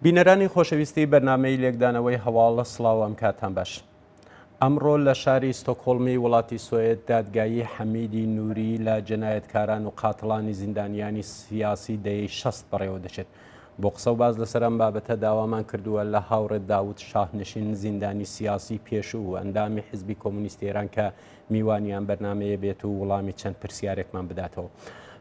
بینەرانی خۆشەویستی بەرنامەی لێکدانەوەی هەواڵ سڵاو ئەم کاتان باش. ئەمڕۆ لە شاری ستۆکهۆڵمی وڵاتی سۆێد دادگایی حەمیدی نووری لە جەنایەتکاران و قاتڵانی زیندانیانی سیاسی دەیەی 60 بەڕێوە دەچێت. بۆ قسە و باس لەسەر ئەم بابەتە داوامان کردووە لە هاوڕێ داود شاهنشین زیندانی سیاسی پێشوو و ئەندامی حزبی کۆمۆنیستی ئێران کە میوانی ئەم بەرنامەیە بێت و وڵامی چەند پرسیارێکمان بداتەوە.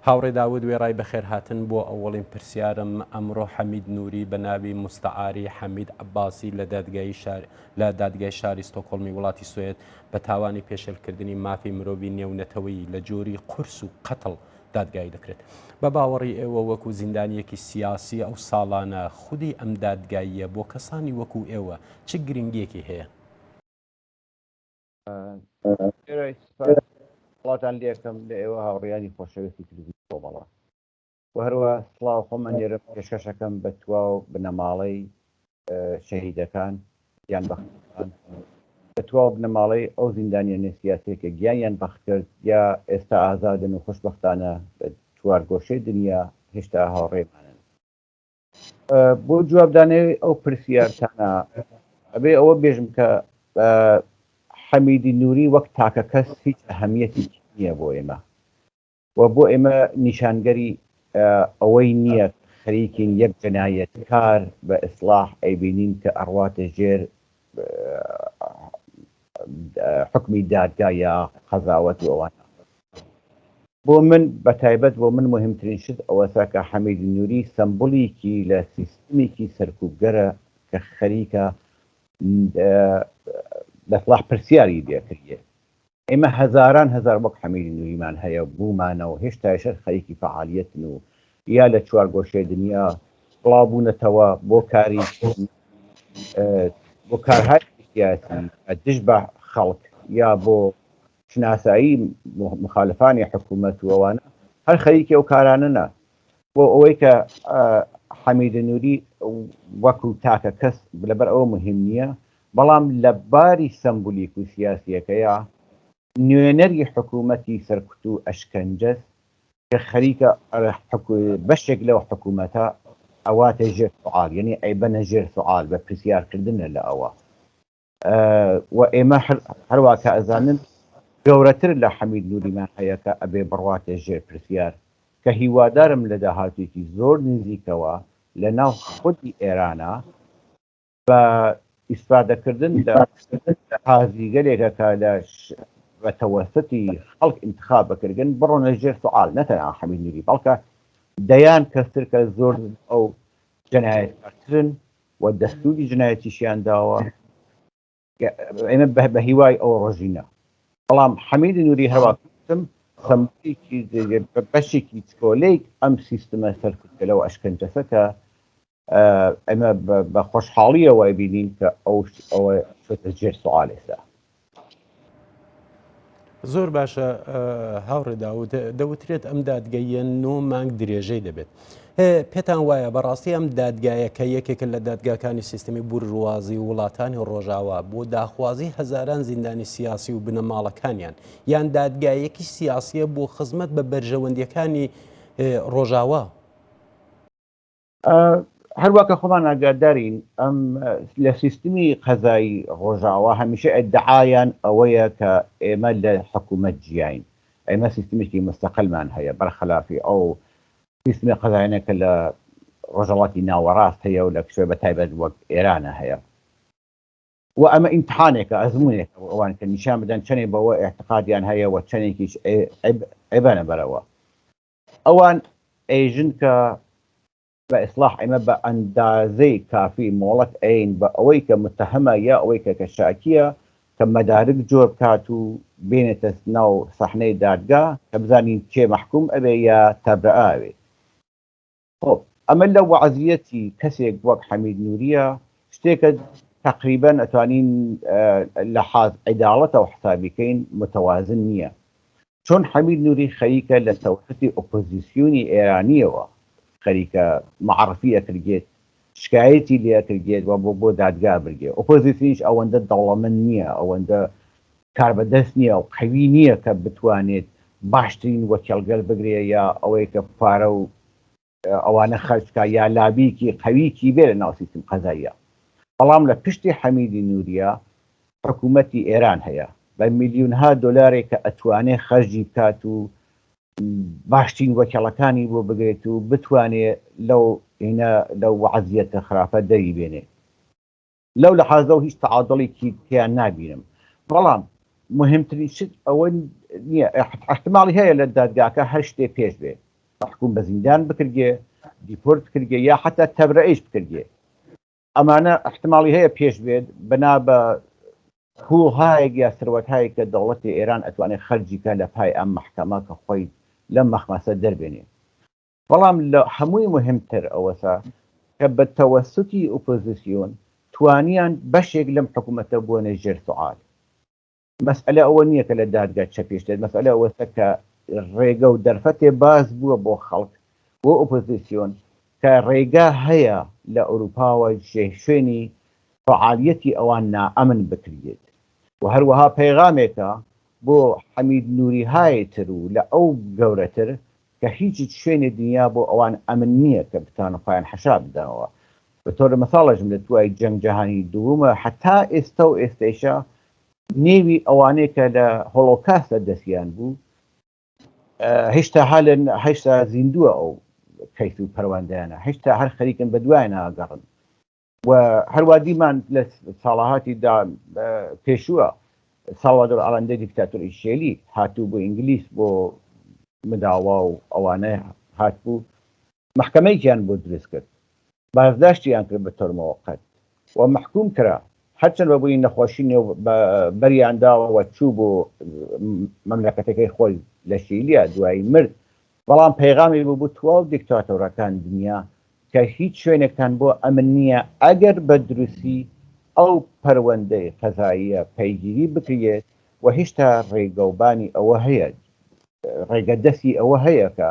هاوڕێ داود وێڕای بەخێرهاتن بۆ ئەوەڵین پرسیارم ئەمڕۆ حەمید نووری بە ناوی موستەعاری حەمید عەباسی لە دادگایی شار لە دادگای شاری ستۆکهۆڵمی وڵاتی سوئێد بە تاوانی پێشێلکردنی مافی مرۆڤی نێونەتەوەیی لە جۆری قورس و قەتڵ دادگایی دەکرێت. بە باوەڕی ئێوە وەکو زیندانییەکی سیاسی ئەو ساڵانە خودی ئەم دادگاییە بۆ کەسانی وەکو ئێوە چ گرنگییەکی هەیە؟ سڵاوتان لێکەم لە ئێوە هاوڕیانی خۆشەویستی تلویزیۆنی کۆمەڵە و هەروە سڵاو خۆم ئەنێرم پێشکەشەکەم بە تواو بنەماڵەی شەهیدەکان گیان بەختکردوان بە تواو بنەماڵەی ئەو زیندانیانە سیاسیە کە گیانیان بەخت کرد یا ئێستا ئازادن و خۆشبەختانە لە چوارگۆشەی دنیا هێشتا هاوڕێمانن. بۆ جوابدانەوەی ئەو پرسیارتانە ئەبێ ئەوە بێژم کە حەمیدی نووری وەک تاکە کەس هیچ ئەهەمیەتێکی نییە بۆ ئێمە و بۆ ئێمە نیشانگەری ئەوەی نییە خەریکین یەک جەنایەتکار بە ئیسڵاح ئەیبینین کە ئەڕواتە ژێر حوکمی دادگا یا قەزاوەت و ئەوانە. بۆ من بە تایبەت بۆ من موهیمترین شت ئەوەسە کە حەمید نوری سەمبولیکی لە سیستمیکی سەرکوبگەرە کە خەریکە بە سڵاح پرسیاری لێ کریێ. ئێمە هەزاران هەزار وەک حەمیدی نوریمان هەیە و بوومانە و هێشتایش هەر خەریکی فەعالیەتن و یا لە چوارگۆشەی دنیا بڵاو بوونەتەوە بۆ کاری بۆ کارهای سیاسی دژ بە خەڵک یا بۆ شناسایی مخالفانی حکوومەت و ئەوانە هەر خەریکی ئەو کارانەنە بۆ ئەوەی کە حەمیدە نوری وەکو تاکە کەس لەبەر ئەوە مهم نییە بەڵام لە باری سەمبولیک و سیاسیەکەیا نوێنەری حکوومەتی سەرکوت و ئەشکەنجەس کە خەریکە بەشێک لەو حکوومەتە ئەواتە ژێر سوعال یعنی ئەیبەنە ژێر سوعال بە پرسیارکردنە لە ئەوە و ئێمە هەروا کە ئەزانن گەورەتر لە حەمید نوریمان هەیە کە ئەبێ بڕواتە ژێر پرسیار کە هیوادارم لە داهاتوێکی زۆر نزیکەوە لە ناو خودی ئێرانە بە ئیسفادەکردن لە قازیگەلێکە کە لە بە تەوەسەتی خەڵک ئینتخاب بکرگن بڕۆنە ژێر سوعال نەتەنها حەمید نوری بەڵکە دەیان کەستر کە زۆر ئەو جەنایەتکارترن و دەستوری جنایەتیشیان داوە ئێمە بە هیوای ئەو ڕۆژینە بەڵام حەمید نوری هەروە کوتم سەمبولێکی بەشێکی چکۆلەی ئەم سیستمە سەرکوتگەلە و ئەشکەنجەسە کە ئێمە بە خۆشحاڵیەوە بینین کە ئەو ئەوە چۆتە ژێر سوال ئێستا. زۆر باشە هاوڕێ داود دەوترێت ئەم دادگەیە نۆ مانگ درێژەی دەبێت. پێتان وایە بەڕاستی ئەم دادگایە کە یەکێکە لە دادگاکانی سیستمی بورژوازی و وڵاتانی ڕۆژاوا بۆ داخوازی هەزاران زیندانی سیاسی و بنەماڵەکانیان یان دادگایەکی سیاسیە بۆ خزمەت بە بەرژەوەندیەکانی ڕۆژاوا؟ هەروا کە خۆمان ئاگادارین ئەم لە سیستمی قەزایی ڕۆژاوا هەمیشە ئیدعایان ئەوەیە کە ئێمە لە حکوومەت جیاین ئێمە سیستمێکی مستەقلمان هەیە بەرخەلافی ئەو سیستمی قەزایانە کە لە ڕۆژهەڵاتی ناوەڕاست هەیە و لە کشوەر بە تایبەت وەک ئێرانە هەیە و ئەمە ئیمتحانێکە ئەزمونێکە بۆ ئەوان کە نیشان بدەن چەنێ بەوە ئیعتقادیان هەیە و چەنێکیش ئەیبەنە بەرەوە ئەوان ئێژن کە بە ئیسڵاح ئێمە بە ئەندازەی کافی مۆڵەت ئەین بە ئەوەی کە متەهەمە یا ئەوەی کە کە شاکیە کە مەدارک جۆر بکات و بێنێتە ناو سەحنەی دادگا کە بزانین کێ مەحکوم ئەبێ یا تەبرئە ئەبێ. خۆ ئەمە لە وەعزیەتی کەسێک وەک حەمید نوریە شتێکە تەقریبەن ئەتوانین لە حاز عیداڵەتەوە حسابی کەین متوازن نییە. چۆن حەمید نوری خەریکە لە تەوستی ئۆپۆزیسیونی ئێرانیەوە خەریکە مەعرفی ئەکرگێت شکایەتی لێ ئەکرگێت و بۆ بۆ دادگا برگێ ئۆپۆزیسیونیش ئەوەندە دەوڵەمەند نییە ئەوەندە کاربەدەست نییە و قەوی نییە کە بتوانێت باشترین وەکێڵگەل بگرێ یا ئەوەی کە پارە و. ئەوانە خەرج کا یا لابیکی قەویکی بێ لە ناو سیستم قەزاییە بەڵام لە پشتی حەمیدی نوریە حکوومەتی ئێران هەیە بە میلیونها دۆلارێک کە ئەتوانێ خەرجی بکات و باشترین وەکیڵەکانی بۆ بگرێت و بتوانێ لەو هینە لەو وەعزیەتە خراپە دەری بێنێ. لەو لەحازەوە هیچ تەعادوڵێکی تیا نابینم. بەڵام موهیمترین شت ئەوە نییە، ئیحتماڵی هەیە لە دادگاکە هەر شتێ پێش بێ، مەحکوم بە زیندان بکرگێ، دیپۆرت بکرگێ یا حەتا تەبرەئەیش بکرگێ. ئەمانە ئیحتماڵی هەیە پێش بێت بەنا بە پووڵهایەک یا سروەتهایەک کە دەوڵەتی ئێران ئەتوانێت خەرجی کا لە پای ئەم مەحکەمە کە خۆی لەم مەخمەسە دەربێنێ. بەڵام لە هەمووی موهیمتر ئەوەسە کە بە تەوەسوتی ئوپۆزیسیۆن توانیان بەشێک لەم حکوومەتە بۆنە ژێر سوعال. مەسئەلە ئەوە نییە کە لە دادگا چە پێش دێت، مەسئەلە ئەوەسە کە ڕێگە و دەرفەتێ باز بووە بۆ خەڵک، بۆ ئۆپۆزیسیۆن کە ڕێگا هەیە لە ئورووپاوە شوێنی فەعالیەتی ئەوان نائەمن بکریێت و هەروەها پەیغامێکە بۆ حەمید نووریهای تر و لە ئەو گەورەتر کە هیچ شوێنێ دنیا بۆ ئەوان ئەمن نییە کە بتوانن خۆیان حەشا بدەنەوە. بە تۆر مەساڵەشم لە دوای جەنگ جەهانی دوومە هەتا ئێستا و ئێستەیشە نێوی ئەوانەی کە لە هۆڵۆکاستە دەستیان بوو هێشتا هالن هێشتا زیندووە ئەو کەیس و پەروەندەیانە هێشتا هەر خەریکن بە دوای ناگەڕن و هەروا دیمان لە ساڵەهاتی دا پێشووە ساڵوادۆر ئالاندەی دیکتاتۆری شێلی هاتوو بۆ ئینگلیس بۆ مداوا و ئەوانە هاتبوو مەحکەمەیەکیان بۆ دروست کرد بازداشتیان کرد بە تۆر مۆقەت و مەحکوم کرا هەرچەند بە بوونی نەخۆشی نێو بەریان داوە و چوو بۆ مەملەکەتەکەی خۆی لە شیلیا دوایی مرد بەڵام پەیغامی بوو بۆ تواو دیکتاتۆرەکان دنیا کە هیچ شوێنێکتان بۆ ئەمن نییە ئەگەر بە دروستی ئەو پەروەندەی قەزاییە پەیگیری بکریێت و هیشتا ڕێگەوبانی ئەوە هەیە ڕێگە دەستی ئەوە هەیە کە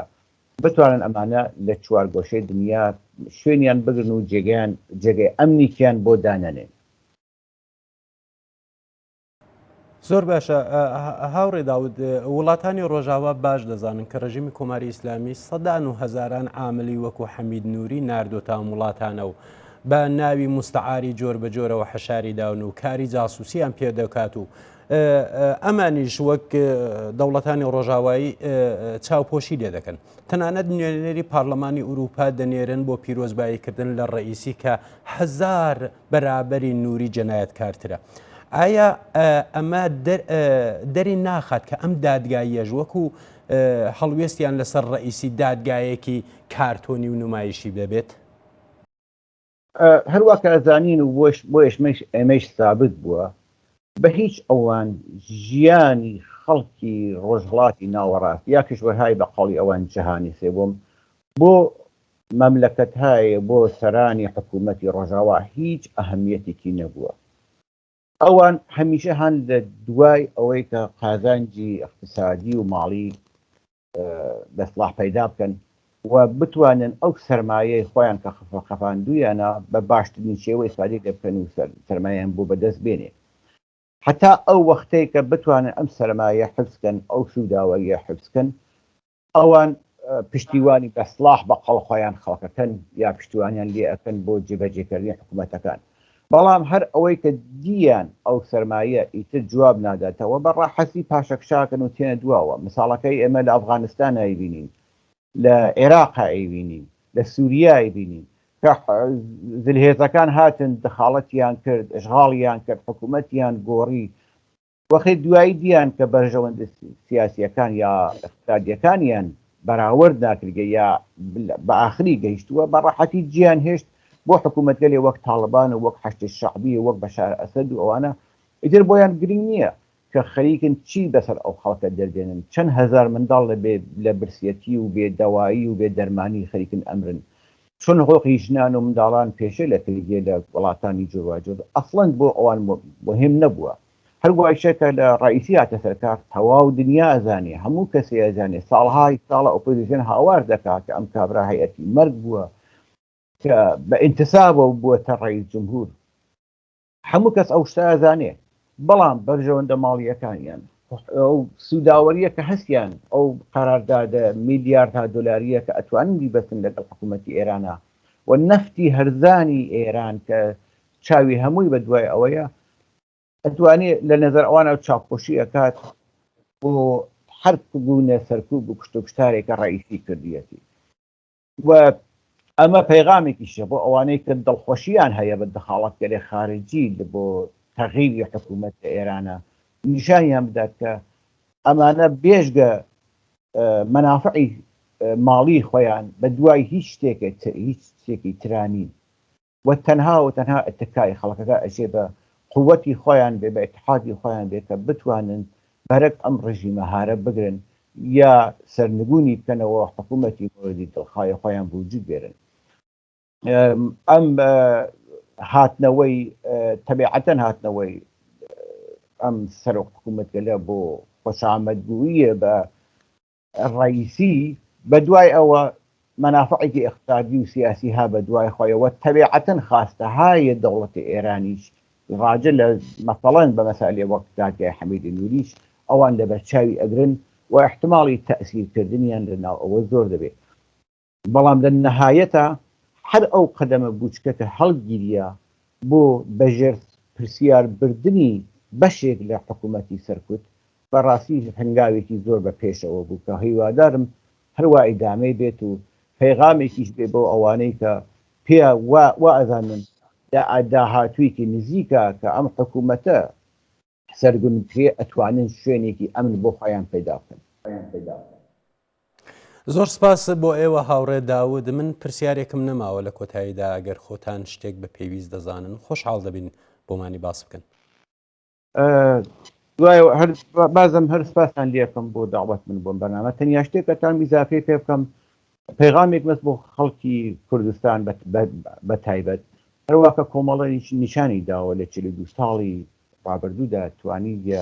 بتوانن ئەمانە لە چوارگۆشەی دنیا شوێنیان بگرن و جێگەیان جێگەی ئەمنیکیان بۆ دانەنێن. زۆر باشە هاوڕێ داود وڵاتانی ڕۆژاوا باش دەزانن کە ڕژیمی کۆماری ئیسلامی سەدان و هەزاران عاملی وەکو حەمید نووری ناردۆتە ئەم وڵاتانە و بە ناوی مستعاری جۆر بە جۆرەوە حەشاری داون و کاری جاسوسیان پێ دەکات و ئەمانیش وەک دەوڵەتانی ڕۆژاوایی چاوپۆشی لێ دەکەن تەنانەت نوێنەری پارلەمانی ئوروپا دەنێرن بۆ پیرۆزباییکردن لە ڕئیسی کە هەزار بەرابەری نوری جەنایەتکارترە. ئایا ئەمە دەری ناخات کە ئەم دادگاییەش وەکو هەڵوێستیان لەسەر ڕئیسی دادگایەکی کارتۆنی و نمایشی دەبێت؟ هەروا کە ئەزانین و بۆش بۆیش ئێمەیش سابت بووە بە هیچ ئەوان ژیانی خەڵکی ڕۆژهەڵاتی ناوەڕاست یا کیشوەرهای بە قەوڵی ئەوان جەهانی سێوەم بۆ مەملەکەتهای بۆ سەرانی حکوومەتی ڕۆژاوا هیچ ئەهەمیەتێکی نەبووە. ئەوان هەمیشە هەن لە دوای ئەوەی کە قازانجی ئیقتسادی و ماڵی دەسڵاح پەیدا بکەن و بتوانن ئەو سەرمایەی خۆیان کە خەفاندوویانە بە باشترین شێوە ئیسفادەی لێ بکەن و سەرمایەیان بۆ بەدەست بێنێ. هەتا ئەو وەختەی کە بتوانن ئەم سەرمایە حفز کەن، ئەو سووداوەرییە حفز کەن، ئەوان پشتیوانی بە سڵاح بە قەڵ خۆیان خەڵکەکەن یا پشتیوانیان لێ ئەکەن بۆ جێبەجێکردنی حکوومەتەکان بەڵام هەر ئەوەی کە دیان ئەو سەرمایە ئیتر جواب ناداتەوە بە ڕاحەتی پاشەکشاکەن و تێنە دواوە مساڵەکەی ئێمە لە ئەفغانستان ئەیبینین لە عێراق ئەیبینین لە سووریا ئەیبینین کە زلهێزەکان هاتن دخاڵەتیان کرد ئشغاڵیان کرد حکوومەتیان گۆڕی وەخێ دوایی دیان کە بەرژەوەندە سیاسیەکان یا ئیقتسادیەکانیان بەراورد ناکرگێ یا بە ئاخری گەیشتووە بە ڕەحەتی جیان هێشت بۆ حکوومەتگەلێ وەک تاڵبان و وەک حەشدی شەعبی و وەک بەشار ئەسەد و ئەوانە ئیتر بۆیان گرنگ نییە کە خەریکن چی بەسەر ئەو خەڵکە دەردێنن چەند هەزار منداڵ لە بێ لە برسیەتی و بێ دەوایی و بێ دەرمانی خەریکن ئەمرن چۆن حقوقی ژنان و منداڵان پێشێل ئەکرێ لە وڵاتانی جۆرواجۆر ئەسڵەن بۆ ئەوان موهیم نەبووە هەر وایشە کە لە ڕئیسی هاتە سەر کار تەواو دنیا ئەزانێ هەموو کەسێ ئەزانێ ساڵهای ساڵە ئۆپۆزیسیۆن هاوار دەکا کە ئەم کابرا هەیئەتی مەرگ بووە کە بە ئینتسابەوە بووەتە ڕئیس جمهور هەموو کەس ئەو شتە ئەزانێ بەڵام بەرژەوەندە ماڵییەکانیان. ئەو سووداوەریە کە هەستیان ئەو قەراردادە میلیاردها دۆلاریە کە ئەتوانن بیبەستن لەگەڵ حکوومەتی ئێرانە و نەفتی هەرزانی ئێران کە چاوی هەمووی بە دوای ئەوەیە ئەتوانێ لە نەزەر ئەوانە چاوپۆشی ئەکات بۆ هەر گونە سەرکوب و کوشت و کوشتارێکە ڕئیسی کردیەتی و ئەمە پەیغامێکیشە بۆ ئەوانەی کە دڵخۆشیان هەیە بە دەخاڵەتگەلێ خارجی بۆ تەغیری حکوومەت لە ئێرانە نیشانیان بدات کە ئەمانە بێژگە مەنافعی ماڵی خۆیان بە دوای هیچ شتێکە هیچ شتێکی ترانین و تەنها و تەنها ئتکای خەڵکەکە ئەچێ بە قوتی خۆیان بێ بە ئتحادی خۆیان بێ کە بتوانن بەرەک ئەم ڕژیمە هارە بگرن یا سەرنگونی بکەنەوە حکوومەتی مۆردی دڵخوای خۆیان بوجود بێرن. ئەم هاتنەوەی تەبیعەتەن هاتنەوەی ئەم سەرۆک حکوومەتگەلە بۆ خۆشامەدگوییە بە ڕەئیسی بە دوای ئەوە مەنافعێکی ئیقتسادی و سیاسی ها بە دوای خۆیەوە تەبیعەتەن خواستەهای دەوڵەتی ئێرانیش ڕاجە لە مەسەڵەن بە مەسالێ وەک دادگای حەمیدی نوریش ئەوان لە بەرچاوی ئەگرن و ئیحتماڵی تەئسیرکردنیان لە ناو ئەوە زۆر دەبێت. بەڵام لە نەهایەتا هەر ئەو قەدەمە بوچکە کە هەڵگیریا بۆ بەژێر پرسیار بردنی بەشێک لە حکومەتی سەرکوت بە ڕاستی هەنگاوێکی زۆر بە پێشەوە بوو کە هیوادارم هەروا ئیدامەی بێت و پەیغامێکیش بێ بۆ ئەوانەی کە پێ وا ئەزانن لە داهاتوویەکی نزیکا کە ئەم حکومەتە سەرگون بکرێ ئەتوانن شوێنێکی ئەمن بۆ خۆیان پەیدا بکەن. زۆر سپاس بۆ ئێوە هاوڕێ داود، من پرسیارێکم نەماوە لە کۆتاییدا ئەگەر خۆتان شتێک بە پێویست دەزانن خۆشحاڵ دەبین بۆمانی باس بکەن. دوای هەر بازم هەر سپاستان لێکم بۆ داوەت من بۆم بەرنامە تەنیا شتێک کە تام ئیزافەی پێ بکەم پەیغامێک بەس بۆ خەڵکی کوردستان بە تایبەت هەروە کە کۆمەڵە نیشانی داوە لە 42 ساڵی ڕابردوودا توانیویە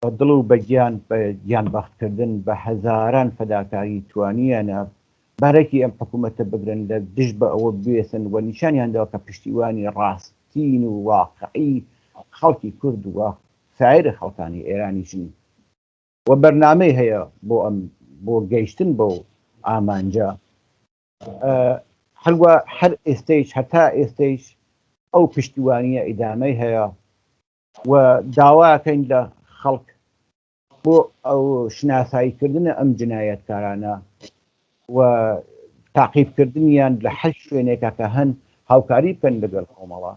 بە دڵ و بە گیان بە گیان بەختکردن بە هەزاران فەداکاری توانیانە بەرەکی ئەم حکوومەتە بگرن لە دژ بە ئەوە بوێسن و نیشانیان داوە کە پشتیوانی ڕاستین و واقعی خەڵکی کورد و سایر خەڵکانی ئێرانیشن و بەرنامەی هەیە بۆ ئەم بۆ گەیشتن بەو ئامانجە. هەروە هەر ئێستەیش هەتا ئێستەیش ئەو پشتیوانیە ئیدامەی هەیە و داواکەین لە خەڵک بۆ ئەو شناساییکردنە ئەم جنایەتکارانە و تاقیبکردنیان لە هەر شوێنێکا کە هەن هاوکاری بکەن لەگەڵ کۆمەڵە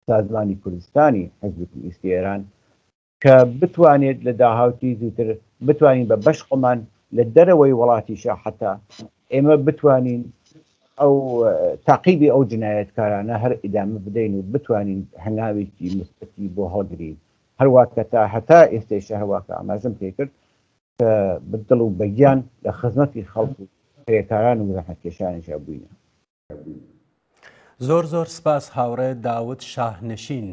سازمانی کوردستانی حزبی کۆمۆنیستی ئێران کە بتوانێت لە داهاوتی زووتر بتوانین بە بەش خۆمان لە دەرەوەی وڵاتیشا حەتا ئێمە بتوانین ئەو تاقیبی ئەو جنایەتکارانە هەر ئیدامە بدەین و بتوانین هەنگاوێکی موسبەتی بۆ هەڵگرین هەروا کە تا هەتا ئێستەیشە هەروا کە ئاماژەم پێ کرد کە بە دڵ و بە گیان لە خزمەتی خەڵک و کرێکاران و زەحمەتکێشانیشا بووینە. زۆر زۆر سپاس هاوڕێ داود شاهنشین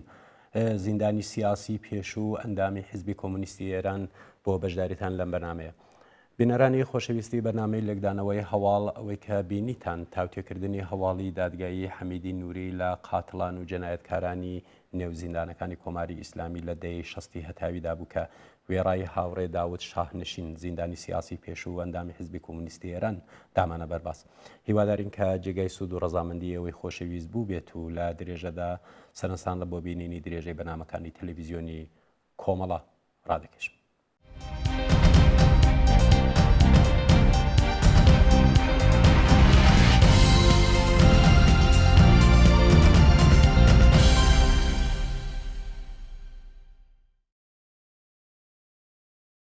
زیندانی سیاسی پێشوو ئەندامی حیزبی کۆمۆنیستی ئێران بۆ بەشداریتان لەم بەرنامەیە. بینەرانی خۆشەویستی بەرنامەی لێکدانەوەی هەواڵ ئەوەی کە بینیتان تاوتێکردنی هەواڵی دادگایی حەمیدی نوری لە قاتڵان و جەنایەتکارانی نێو زیندانەکانی کۆماری ئیسلامی لە دەیەی شەستی هەتاویدا بوو کە وێڕای هاوڕێ داود شاهنشین زیندانی سیاسی پێشوو و ئەندامی حیزبی کۆمۆنیستی ئێران دامانە بەرباس. هیوادارین کە جێگای سوود و ڕەزامەندی ئێوەی خۆشەویست بووبێت و لە درێژەدا سەرنجتان بۆ بینینی درێژەی بەرنامەکانی تەلەڤیزیۆنی کۆمەڵە ڕادەکێشم.